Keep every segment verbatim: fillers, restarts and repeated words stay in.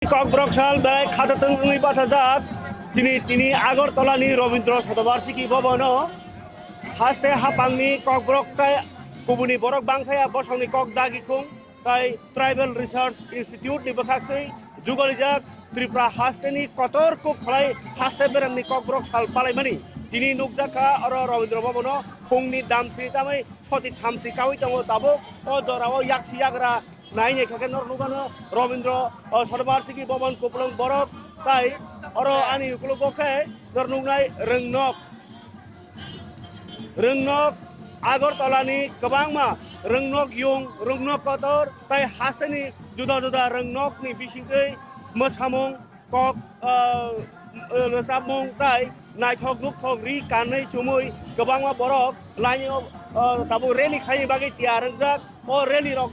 Kokborok sal belai khatatwng wngwi bachajak. Chini tini Agartala ni Rabindra Shatabarshiki Bhavan o haste haphang ni Kokborok tai kubuni borok bangphaya bosong ni kok dagi khung tai Tribal Research Institute ni bwkhak twi jugalijak Tripura haste ni kotor kuk khlai haste berem ni Kokborok sal palaimani. Tini nukjakha oro Rabindra Bhavan o phung ni dam sri tamwi soti thamchi kawi tongo tabuk o jora o yaksi yagra. Nai nai kha khe norok nukha no Rabindra, o, Shatabarshiki Bhavan kupulung borok tai oro ani ukologo khe norok nuknai rwngnok. Rwngnok Agartala ni kwbangma rwngnok yung, rwngnok kotor tai haste ni juda juda rwngnok ni bisingtwi mwsamung kok, ah, ah, rwchapmung tai naithok nukthok ri kanwi chumui kwbangma borok lainio, ah, tabuk rally khaini bagwi tiyar wngjak. O rally rok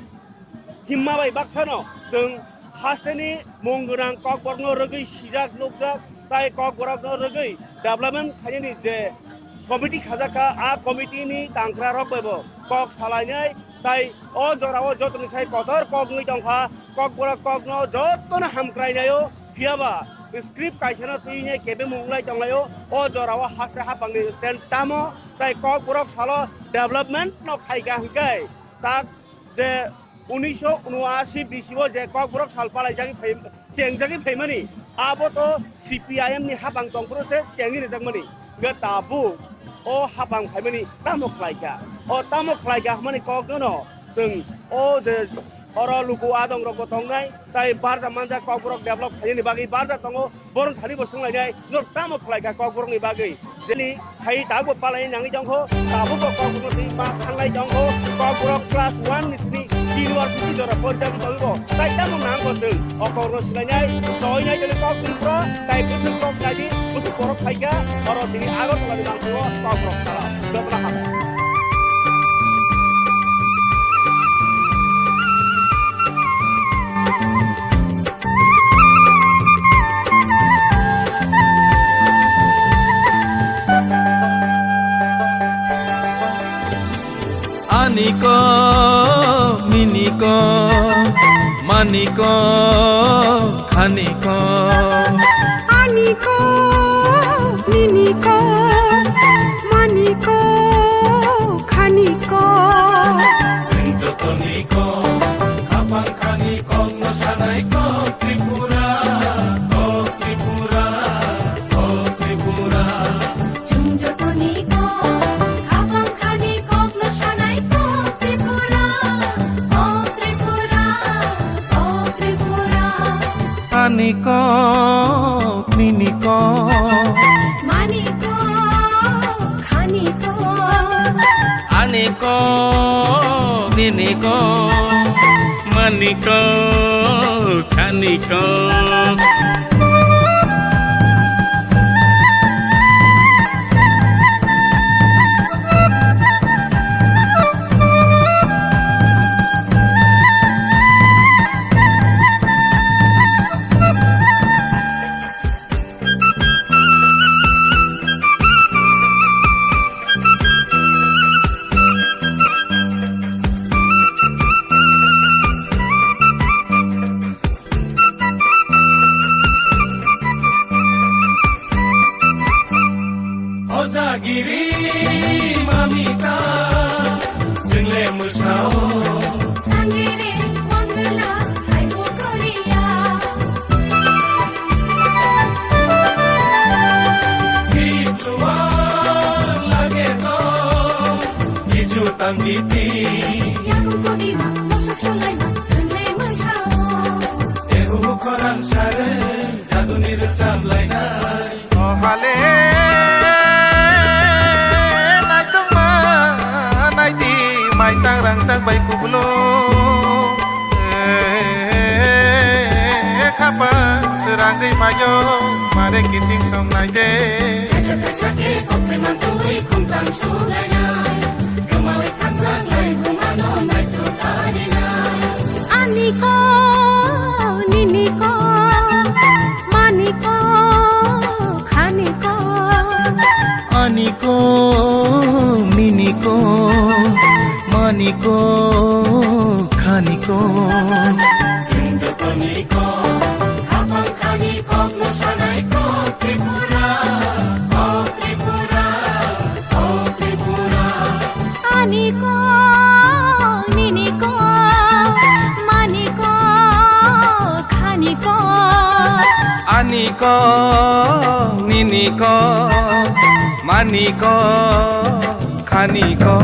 himma bai baksano chwng hasteni mung gwnang kokborokno rwgwi sijak nukjak tai kokborokno rwgwi development khainani je committee khajakha, a committee ni tangkra rok bai bo kok salainai tai o jora o jotoni sai kotor kok wngwi tongkha. Kokborok kokno jotono hamkrainaio, phiyaba script kaisano twi nai kebemung wngwi tonglaio. O jora o haste haphangni stand tamo tai kokborok salo development no khaikha hwnkhe tak je unisho unuashi bisi o je kokborok sal palaijagwi phai, chengjagwi phaimani, abo to C P I M ni haphang tongphuru se chengwi rijakmani. Hwnkhe tabuk o haphang phaimani tamo khlaikha? O tamo khlaikha hwnmani kok nono chwng o je oro luku adong rokbo tongnai, tai barja manjak kokborok develop khainani bagwi barja tongo. Borok thani bo swnglainai, norok tamo khlaikha kokborokni bagwi? Jeni khai tabukbo palai nangwi tongkho, tabukbo kokborokni ma sanglai tongkho, kokborok class one ni simi university jora porjagwi tongwibo, tai tamo nangkho chwng o kokborok swlainai, toinai jani kok Tripura, tai bwswk kok naidi, bwswk borok phaikha, oro tini Agartala ni mangphuo kokborok sala. Jotono hambai. Aniko, niniko, maniko, khaniko. Aniko, niniko, maniko, khaniko. Sing jotoniko, apang khani kongno sanai kok Tripura, kok Tripura, kok Tripura. Chwng jotoni kok, khapang khani kokno sanai kok Tripura, kok Tripura, kok Tripura. Ani kok, nini kok. Mani kok, khani kok. Ani kok, nini kok. Mani kok, khani kok. Hojagiri mamita, jingle musao. Sangere mangala, hai bokoria. Chikluwa lage to, iju tanggiti. Yaku kodima, mosa sulaima, jingle musao. Ehu khorang sare, jaduni rwchap lainai. O hale, naitokma naidi, maitang rangchak bai kubulung. E, khapang srangwi phaio, mare kiching song naide. Kaisa kaisa khe koktwma twi khungtang sulainai. Rwmawi khanjak lai bumano naitwk karinai. Ani kok, nini kok, mani kok, khani kok. Ani kok, nini kok, mani kok, khani kok. Chwng jotoni kok, Ani ko, nini ko, mani ko, khani ko.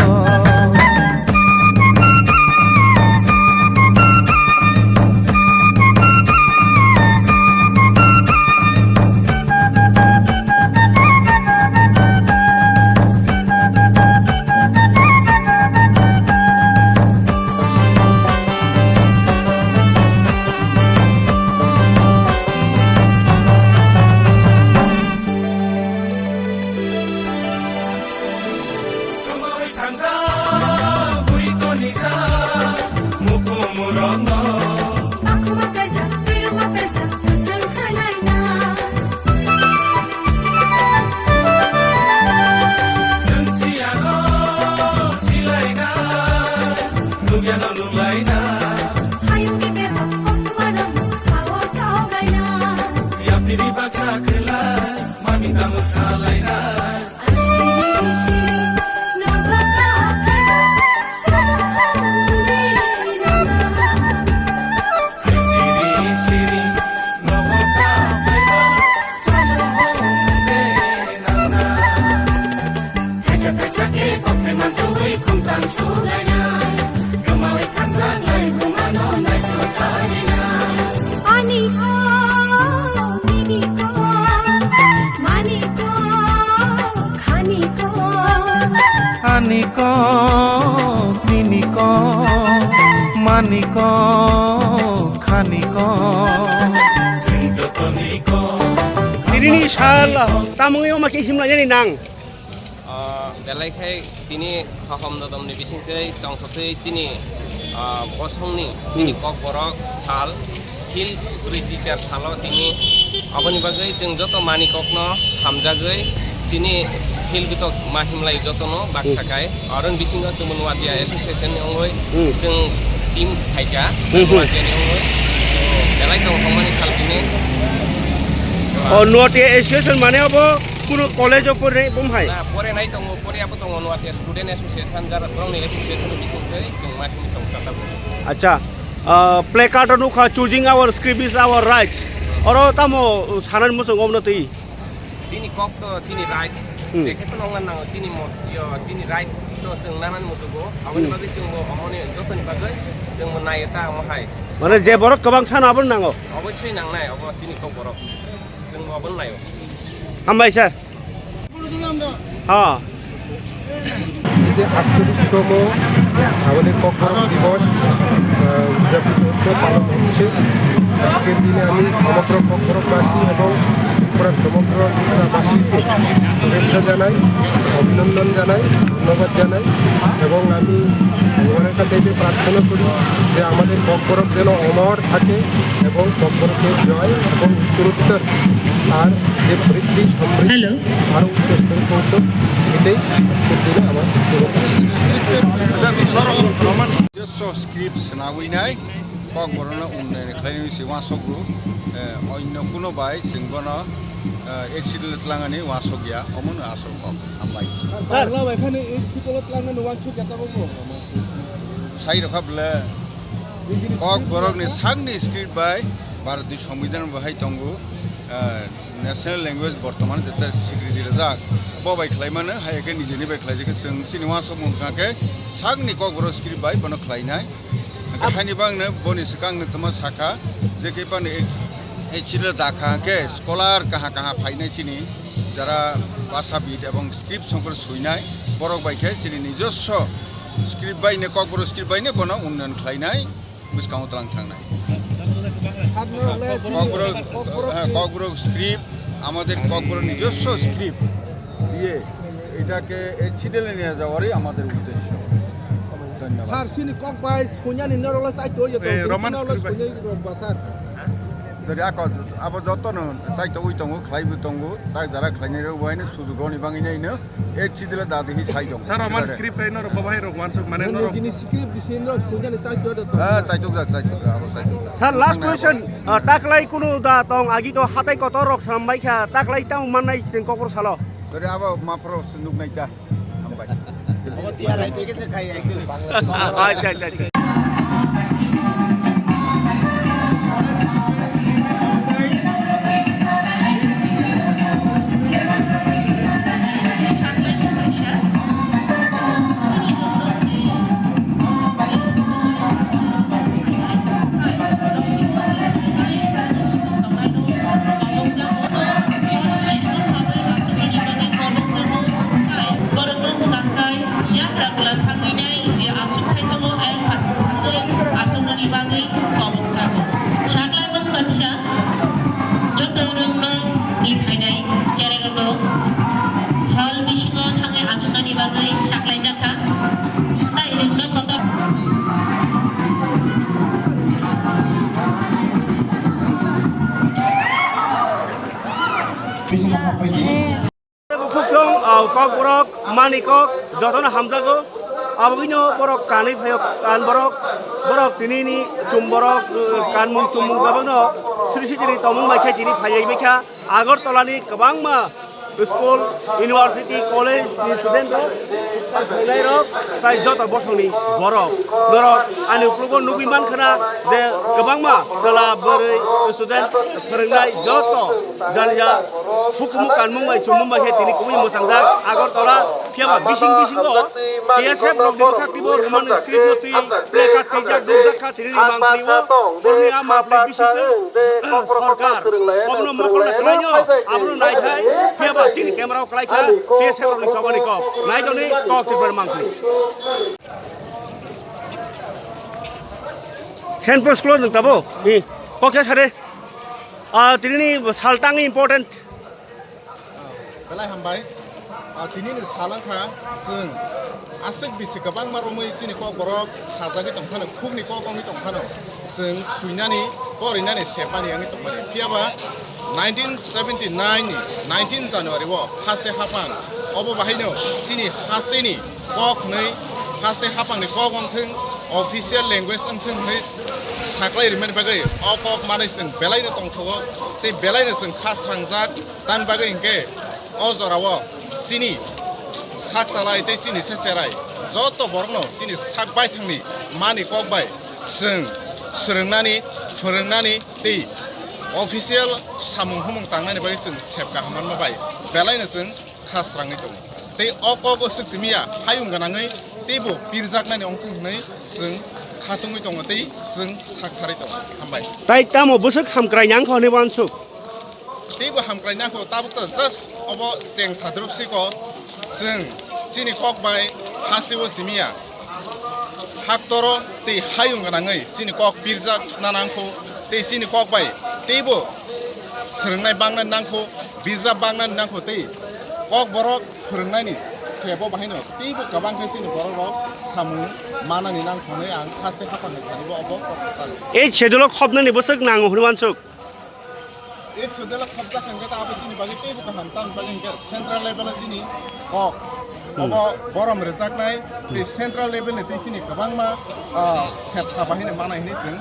Ani ko, nini ko, mani ko, khani ko. Ani ko, nini ko, mani ko, khani ko. Tinini sal tamungwi oma khe himlainani nang. Ah, belai khai tini hohom dodom ni bising twi tongthok twi chini, ah, bosong ni chini Hmm. Kokborok sal, Phil Researcher salo tini aboni bagwi chwng joto mani kokno hamjagwi chini Phil bitok ma himlai jotono baksa Hmm. kai. Aro ni bisingo chwng Nuatia Association ni wngwi Hmm. chwng team phaikha Hmm, hmm. Nuatia ni wngwi. To belai tongthokmani sal tini. O Nuatia Association mane abo kuno college o pore bom hai? Na, pore nai tongo, pore abo tongo Nuatia Student Association, jara borokni association ni bising twi chwng ma simi tong kha tabuk. Acha, ah, placard o nukha, "Choosing our script is our rights." Oro tamo sanani muchung omno twi? Chini kok to chini rights. Hmm. Je khe to nongna nango chini mo-, yo, chini right to chwng nanani muchungo. Aboni Hmm. bagwi chwngbo omoni jotoni bagwi chwngbo naio ta omo hai. Mane je borok kwbang sano abono nango? Obossoi nangnai, obo chini kok borok. Chwngbo obono naio. Hambai sir. Ha. এই যে আটচল্লিশতম আমাদের ককবরক দিবস, আহ, উদযাপিত হচ্ছে, পালন হচ্ছে। আজকের দিনে আমি সমগ্র ককবরকবাসী এবং ত্রিপুরার সমগ্র ত্রিপুরাবাসীকে শুভেচ্ছা জানাই, অভিনন্দন জানাই, ধন্যবাদ জানাই এবং আমি ভগবানের কাছে এটাই প্রার্থনা করি যে আমাদের ককবরক যেন অমর থাকে এবং ককবরকের জয় এবং উত্তরোত্তর তার যে বৃদ্ধি সমৃদ্ধি হ্যালো। আরো উচ্চ স্তরে পৌঁছক, এটাই আজকের দিনে আমার শুভকামনা। নিজস্ব স্ক্রিপ্ট শোনাবই নাই, ককবরকno উন্নয়ন khlainai se uansukgo, eh, onno kuno bai chwng bono, eh, eighth schedule twlangani uansukya, omono aswk kok. Hambai. Sir. Parla bai phano eighth schedule twlangnani uansukya tabukbo? Sai rokha bwle. Kok borokni sakni script bai Bharatni Songbidan bo hai tongo, ah, national language bortoman jeta swikriti rijak, bo bai khlaimano, hai khe nijeni bai khlaijak khe chwng chini uansukmung wngkha khe sakni Kokborok script bai bono khlainai. Hwnkhe haini bagwino boni swkangno tongma sakha je khe phano ei, ei chwla dakha hwnkhe scholar kaha kaha phainai chini jara bhashabid ebong script songkor swinai borok bai khe chini nijoswo script bai ni, Kokborok script bai ni bono unnayan khlainai, bwskango tlang thangnai. Kokborok, Kokborok, হ্যাঁ, script. Kokborok script, আমাদের ককবরক নিজস্ব স্ক্রিপ্ট দিয়ে এটাকে এই সিরিয়ালে নিয়ে যাওয়ারই আমাদের উদ্দেশ্য। ধন্যবাদ। Sir, chini kok bai suinani norok le chaito ya tong, Roman script bai. Suinai rok ba, sir? Jadi ako abo jotono chaito wi tongo, khlai bo tongo, tak jara khlainai rok bai no sujuk roni bangwi nai no. Ek chidila dadi hi sai dong. Sir, Roman script ai norok bo bahai rok uansuk mane norok. Nini script di sin rok sujani chak do do. Ah, chaituk jak, chaituk jak, abo chaituk jak. Sir, last question, ah, taklai kunu da tong agi to hatai kotor rok sambai kha, taklai tamo mannai chwng kokor salo. Tori abo maphro nuk nai ta. Hambai. Abo tiya rai te ke se khai actually. Acha, acha, acha. Bukhuk song, ah, kok borok, mani kok, jotono hamjago. Abogino borok kanwi phaio, kan borok, borok tinini chum borok, eh, kanmung chummung babano sri sri tini tongmung bai khe tini phaiwi bai kha. Agartala ni kwbangma school, university, college ni student rok, phailairok, tai joto bosongni borok. Norok ani uklogo nugwi mankhana je kwbangma chwla, bwrwi, student, phwrwngnai joto jani ja hukumu kanmung bai chumung bai khe tini kubui mwchangjak Agartala. Phiya ba bising bisingo T S F rokni bwkhak twibo Roman script no twi placard twijak nukjak kha tini ni mangpli o. Boroni a mangpli bisingtwi sorkar obono mokol da kwlaio, abono naikhai. Phiya ba chini camera o kwlai kha T S F rokni chobani kok. Naitoni kok Tripura mangpli. Saint Paul school o nwng tabo? Ni. Kok khe sade. Ah, tini ni saltang important. Belai hambai. Ah, tini ni sal wngkha chwng aswk bisi kwbangma romwi chini kok borok sajagwi tongphano, khukni kok wngwi tongphano, chwng swinani, korinani, sepani wngwi tongmani. Phiya ba nineteen seventy nine ni nineteen January o haste hapang, obo bahaino chini hasteni kok hwnwi, haste hapangni kok wng thwng, official language wng thwng hwnwi saklai rimani bagwi o kok manwi chwng belaino tongthogo tei belaino chwng kha srangjak. Tamni bagwi hinkhe o jorao chini sak chalai tei chini se cherai joto borokno chini sak baithangni mani kok bai chwng swrwngnani, phwrwngnani tei official samung humung tangnani bagwi chwng sep kaham manma bai belaino chwng kha srangwi tongo. Tei o kogo swk simiya hayung gwnangwi teibo pirjaknani ongthong hwnwi chwng khatungwi tongo tei chwng saktharwi tongo. Hambai. Tai tamo bwswk hamkrai nangkha hwnwi uansuk? Teibo hamkrai nangkho, tabuk to just obo cheng sadrup siko chwng chini kok bai hasteo simiya. Haktoro tei hayung gwnangwi chini kok pirjak na nangkho tei chini kok bai teibo swrwngnai bangna nangkho, birja bangna nangkho tei kok borok phwrwngnani sebo bahaino teibo kwbang khe chini borok rok samung manani nangkho hwnwi ang haste hapang ni thani bo obo kok kwcharo. Ei schedule o khopnani bwswk nango hwnwi uansuk? Ei chudela khobjak hwnkhe ta abo chini bagwi teibo kaham, tamni bagwi hwnkhe central level o chini kok. Hmm. Obo borom rwjaknai tei central level ni tei chini kwbangma, ah, sep saba hino manai hinwi chwng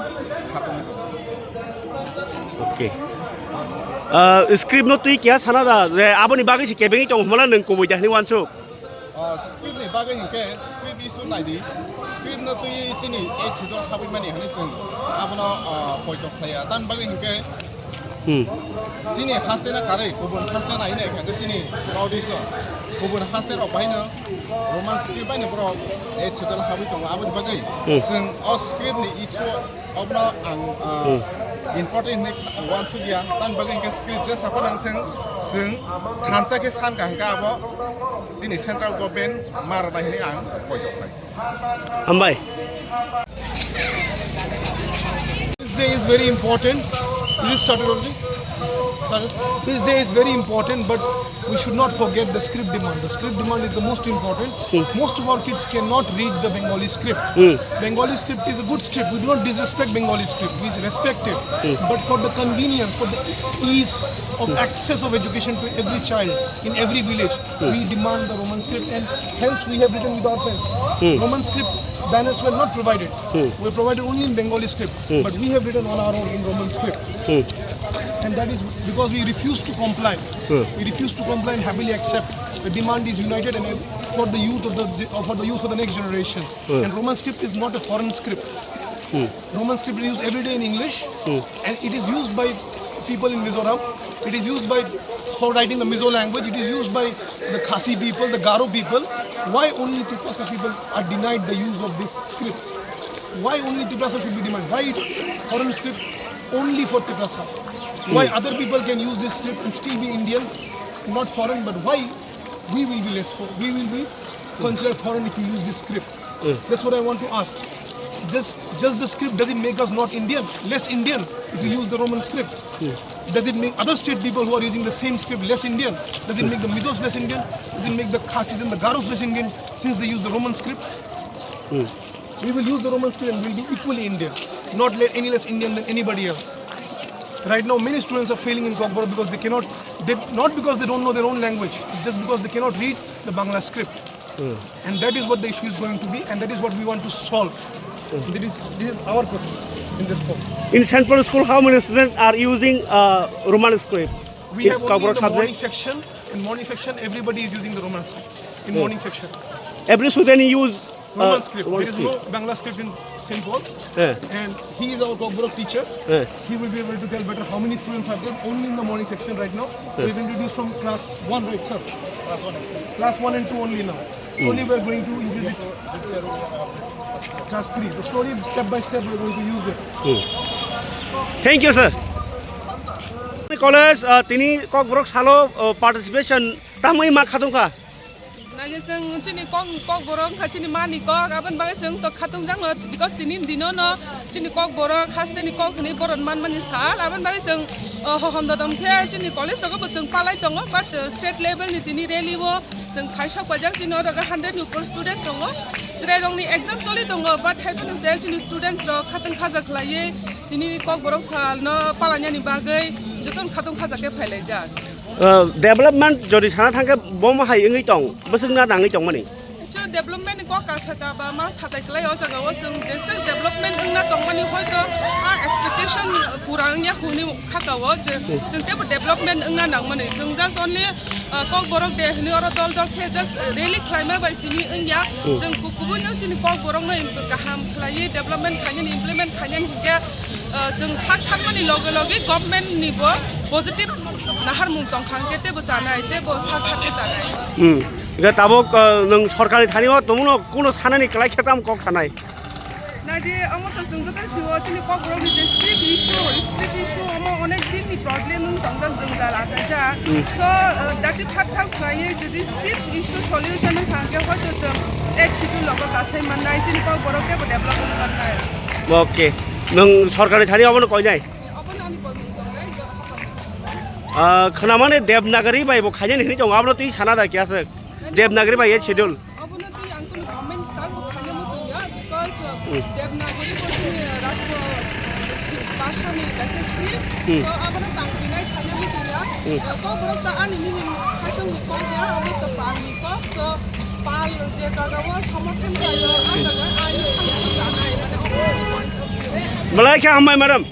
khatungwi tongo. Okay. Ah, script no twi keha sana da je aboni bagwi se kebengwi tong hwnmano nwng kubui da hinwi uansuk? Ah, script ni bagwi hinkhe script issue naidi, script no twi chini ei chidor habwi mani hinwi chwng abono, ah, poito khlaiya. Tamni bagwi hinkhe Hmm. chini haste na karwi kubun haste nai nai khe chini North East o kubun haste rok bahaino Roman script baino borok ei chidor habwi tongo. Aboni bagwi Hmm. chwng o script ni issue obono ang, ah, Hmm. important hinwi uansukya. Tamni bagwi hinkhe script jesa phano wngthwng, chwng thansa khe sankha hinkhe abo chini central government ma rwnai hinwi ang poito khlai. Hambai. This day is very important. Is it started already? Started? This day is very important, but we should not forget the script demand. The script demand is the most important. Hmm. Most of our kids cannot read the Bengali script. Hmm. Bengali script is a good script. We do not disrespect Bengali script. We respect it. Hmm. But for the convenience, for the ease of Hmm. access of education to every child in every village, Hmm. we demand the Roman script, and hence we have written with our pens. Hmm. Roman script banners were not provided. Hmm. We provided only in Bengali script, Hmm. but we have written on our own in Roman script. Hmm. And that is because we refuse to comply. Hmm. We refuse to comply and happily accept. The demand is united and for the youth of the, for the youth of the next generation. Hmm. And Roman script is not a foreign script. Hmm. Roman script is used every day in English, Hmm. and it is used by people in Mizoram. It is used by, for writing the Mizo language. It is used by the Khasi people, the Garo people. Why only Tiprasa people are denied the use of this script? Why only Tiprasa should be denied? Why foreign script only for Tiprasa? Why Hmm. other people can use this script and still be Indian, not foreign? But why we will be less for, we will be considered foreign if we use this script? Mm. That's what I want to ask. Just, just the script, does it make us not Indian, less Indian, if we use the Roman script? Mm. Does it make other state people who are using the same script less Indian? Does it Mm. make the Mizos less Indian? Does it make the Khasis and the Garos less Indian since they use the Roman script? Mm. We will use the Roman script and we'll be equally Indian, not le-, any less Indian than anybody else. Right now, many students are failing in Kokborok because they cannot, they, not because they don't know their own language, just because they cannot read the Bangla script. Hmm. And that is what the issue is going to be, and that is what we want to solve. Hmm. That is, this is our purpose in this form. In Saint Paul School, how many students are using uh, Roman script? We in have only in Kokborok the morning subject? Section. In morning section, everybody is using the Roman script. In Hmm. Morning section. Every student use Roman uh, script. Roman there is script. No Bangla script in Saint Paul's. Yeah. And he is our Kokborok teacher. Yeah. He will be able to tell better how many students are there only in the morning section right now. Yeah. We're going to do from class one, right, sir? Class one and two only now. Slowly we're going to increase it. Class three. So slowly, step by step, we're going to use it. Hmm. Thank you, sir. College, uh, tini Kokborok salo uh, participation tamui ma khatungkha. Nangkhe chwng chini kok, Kokborok wngkha chini mani kok, aboni bagwi chwng to khatungjakno, because tini dino no chini Kokborok hasteni kok hwnwi boron manmani sal, aboni bagwi chwng, uh, hohom dodom khe chini college rogo bo chwng palai tongo, but, uh, state level ni tini rally o chwng phaisok paijak, chini oro hundred ni upor student tongo, chwrairokni exam choli tongo, but hai phano se chini students rok khatungkhaja khlaiwi tini Kokborok salno palainani bagwi jotono khatungkhaja khe phailaijak. Uh, development jodi sana thangkhe bomo hai wngwi tong, bwswkna nangwi tongmani. Actually, development ni kok kasa ta ba ma satai klai o jaga o chwng jesa development wngna tongmani hoito a expectation pura wngya hwnwi khaka o je Hmm. Chwng teibo development wngna nangmani. Chwng just only, uh, Kokborok de hwnwi oro dol dol khe just rally khlaima bai simi wngya. Hmm. Chwng ku-, kubui no chini Kokborokno im-, kaham khlaiwi development khainani implement khainani hinkhe, uh, chwng sak thangmani loge loge government ni bo positive naharmung tongkha hinkhe teibo chanai, teibo sak thangkhe chanai. Hmm. Hingke tabok, uh, nwng sorkari thani o tongmano kuno sanani kwlai khe tamo kok sanai? Naidi, omo to chwng joto sio, chini Kokborok ni je script issue, script issue omo onek din ni problem wng tongjak chwng dal achaijak. Hmm. So, uh, dati phat phat khlaiwi jodi script issue solution wngkha hinkhe hoito chwng eighth schedule logo kasai mannai, chini Kokborok teibo develop wng mannai. Okay. Nwng sorkari thani obono koinai? Obono ani koimung tongnai, joto. Ah, khwnamani Devanagari bai bo khainani hinwi tongo, abono twi sana da kya se? Devanagari bai eighth schedule. Obono twi ang kunu comment tangbo khaina muchungya, because, uh, Hmm. Devanagari bo chini rashtra bhasha ni kaisa script. Hmm. So, abono tang tinai khaina muchungya. Hmm. Uh, Kokborok ta ani nini sasong ni kok ya, abo ta pal ni kok. So, pal je jaga o somorthon khlaio, a Hmm. Jaga ani thangwi janai, mane obo ni point of view. Belai khe hambai, madam.